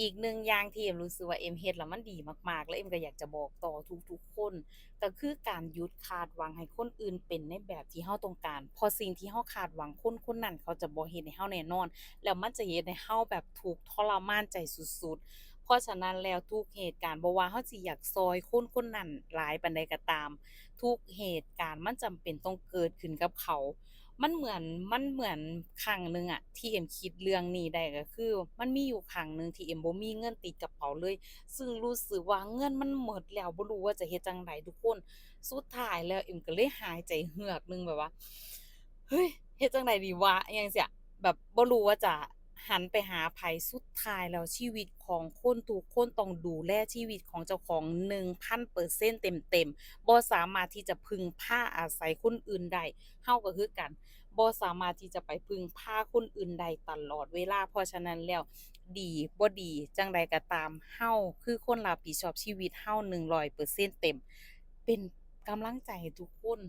ອີກໜຶ່ງຢ່າງທີ່ເອັມຮູ້ສຶກວ່າເອັມເຮັດແລ້ວມັນດີມາກໆ ແລະ ເອັມກໍຢາກຈະບອກຕໍ່ທຸກໆຄົນ ກໍຄືການຢຸດຄາດຫວັງໃຫ້ຄົນອື່ນເປັນໃນແບບທີ່ເຮົາຕ້ອງການ ເພາະສິ່ງທີ່ເຮົາຄາດຫວັງຄົນຄົນນັ້ນເຂົາຈະບໍ່ເຮັດໃຫ້ເຮົາແນ່ນອນ ແລ້ວມັນຈະເຮັດໃຫ້ເຮົາແບບທຸກທໍລະມານໃຈສຸດໆ. ເພາະສະນັ້ນແລ້ວທຸກເຫດການ ບໍ່ວ່າເຮົາຊິຢາກຊ່ອຍຄົນຄົນນັ້ນຫຼາຍປານໃດກໍຕາມ ທຸກເຫດການມັນຈຳເປັນຕ້ອງເກີດຂຶ້ນກັບເຂົາ. ມັນເໝືອນ ມັນເໝືອນຄັ້ງໜຶ່ງອະ ທີ່ເອັມຄິດເລື່ອງນີ້ໄດ້ ກໍຄືມັນມີຢູ່ຄັ້ງໜຶ່ງທີ່ເອັມບໍ່ມີເງິນຕິດກະເປົາເລີຍ ຊຶ່ງຮູ້ສຶກວ່າເງິນມັນໝົດແລ້ວ ບໍ່ຮູ້ວ່າຈະເຮັດຈັ່ງໃດທຸກຄົນ. ສຸດທ້າຍແລ້ວເອັມກໍເລີຍຫາຍໃຈເຮືອກໜຶ່ງ ແບບວ່າ ເຮີ້ຍ ເຮັດຈັ່ງໃດດີວະ ອີ່ຫຍັງຊີ້ ແບບບໍ່ຮູ້ວ່າຈະຫັນໄປຫາໃຜ. ສຸດທ້າຍແລ້ວຊີວິດຂອງຄົນ ທຸກຄົນຕ້ອງດູແລຊີວິດຂອງເຈົ້າຂອງໜຶ່ງພັນເປີເຊັນເຕັມໆ ບໍ່ສາມາດທີ່ຈະເພິ່ງພາອາໄສຄົນອື່ນໄດ້. ເຮົາກໍຄືກັນ ບໍ່ສາມາດທີ່ຈະໄປເພິ່ງພາຄົນອື່ນໄດ້ຕະຫຼອດເວລາ. ເພາະສະນັ້ນແລ້ວ ດີບໍ່ດີຈັ່ງໃດກໍຕາມ ເຮົາຄືຄົນຮັບຜິດຊອບຊີວິດເຮົາໜຶ່ງຮ້ອຍເປີເຊັນເຕັມ ເປັນກຳລັງໃຈໃຫ້ທຸກຄົນ.